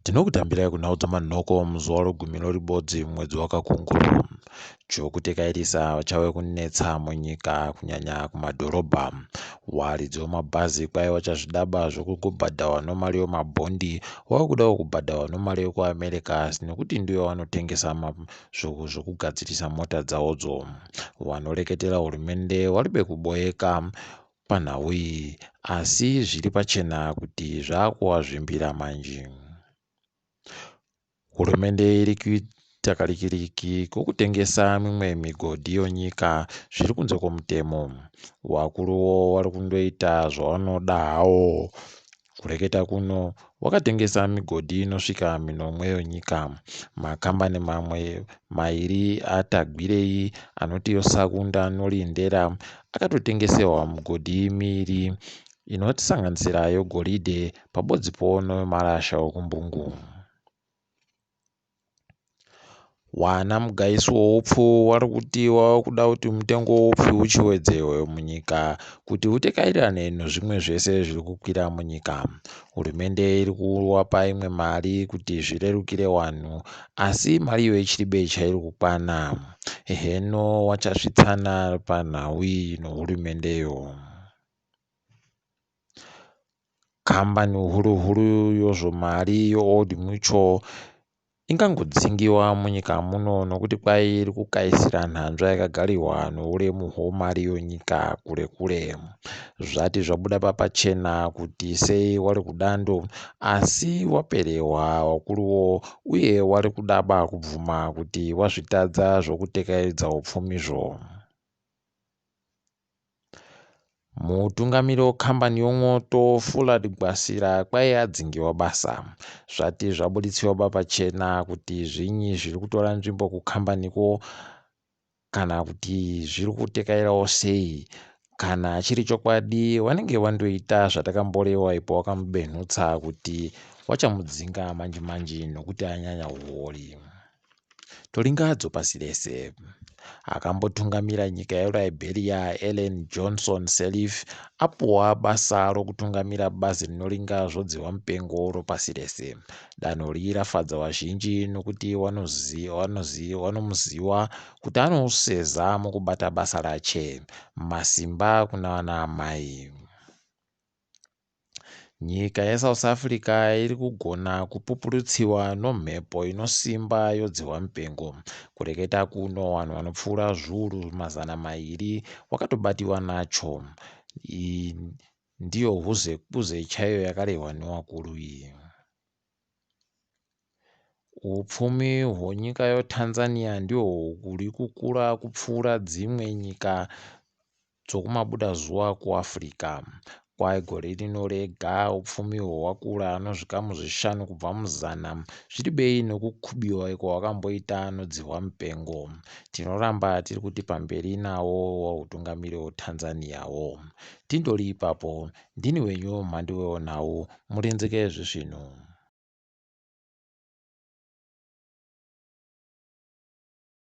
Tinokutambirai kunhau dzamanhoko muzuva rogumi noribodzi mwedzi waKakunguru. Chokutekairisa chave kunetsa munyika kunyanya kumadhorobha. Waridzi wemabhazi kwai wachazvidaba zvokugobhadhawa nomari yomabhondi wava kudawo kubhadhawa nomari yekuAmerica nekuti ndiyo yavanotengesa zvokugadzirisa mota dzawodzo. Wanoreketera hurumende waribe kuboeka panhau iyi asi zviri pachena kuti zvakuwazvimbira manje. Hurumende iri kuita karikiriki kokutengesa mimwe migodhi yonyika zviri kunze kwomutemo. Wakuruwo wari kundoita zvawanoda hawo. Kureketa kuno wakatengesa migodhi inosvika minomwe yonyika. Makambani mamwe mairi aTagwirei anoti yoSakunda noLindela akatotengesewa migodhi miiri inosanganisira yogoridhe pabodzipo nemarasha okumbungu. Wana mugaisi woupfu wari kuti wava kuda kuti mutengo woupfu uchiwedzerwe munyika kuti utekairirane nezvimwe zvese zviri kukwira munyika. Hurumende iri kuwapa imwe mari kuti zvirerukire wanhu asi mari iyoyo ichiribe chairi kukwana. Heno wachasvitsana panhau iyi nohurumendeyo. Kambani huru huru yozvomari yeOld Mutual ingangodzingiwa munyika muno nokuti kwai iri kukaisira nhanzva yakagariwa nouremu hwomari yonyika kure kure. Zvati zvabuda papachena kuti sei wari kudando asi waperehwa wakuruwo uye wari kudaba kubvuma kuti wazvitadza zvokutekaidza upfumizvo. Mutungamiri wekambani yomwoto Fullard Gwasira kwai adzingiwa basa. Zvati zvabuditsiwa pachena kuti zvinyi zviri kutora nzvimbo kukambaniko kana kuti zviri kutekairawo sei. Kana chiri chokwadi wanenge wandoita zvatakamborewa ipo wakamubenhutsa kuti wachamudzinga manji manji nokuti anyanya huori. Toringadzo pasi rese. Akambotungamira nyika yeLiberia Ellen Johnson Sirleaf apuwa basa rokutungamira bazi rinoringa zvodzihwa mupengo ropasi rese. Danho iri rafadza vazhinji nokuti wanomuziwa kuti anouseza mukubata basa rache. Masimba kuna vana amai. Nyika yeSouth Africa iri kugona kupupurutsiwa nomhepo inosimba yodzihwa mupengo. Kureketa kuno vanhu vanopfuura zviuru 200 wakatobatiwa nacho. Iyi ndiyo huzekuze chaiyo yakarehwa newakuru iyi. Upfumi hwenyika yeTanzania ndihwo huri kukura kupfuura dzimwe nyika dzokumabudazuva kuAfrica. Kwai gore rino rega upfumi uhwu hwakura nozvikamu zvishanu kubva muzana zviribei nokukubiwa kwawakamboita nodzihwa mupengo. Tinoramba tiri kuti pamberi nawo hutungamiri hweTanzaniawo. Tindori ipapo, ndini wenyu mhanduwe wenhau, murinzike zvisvinu.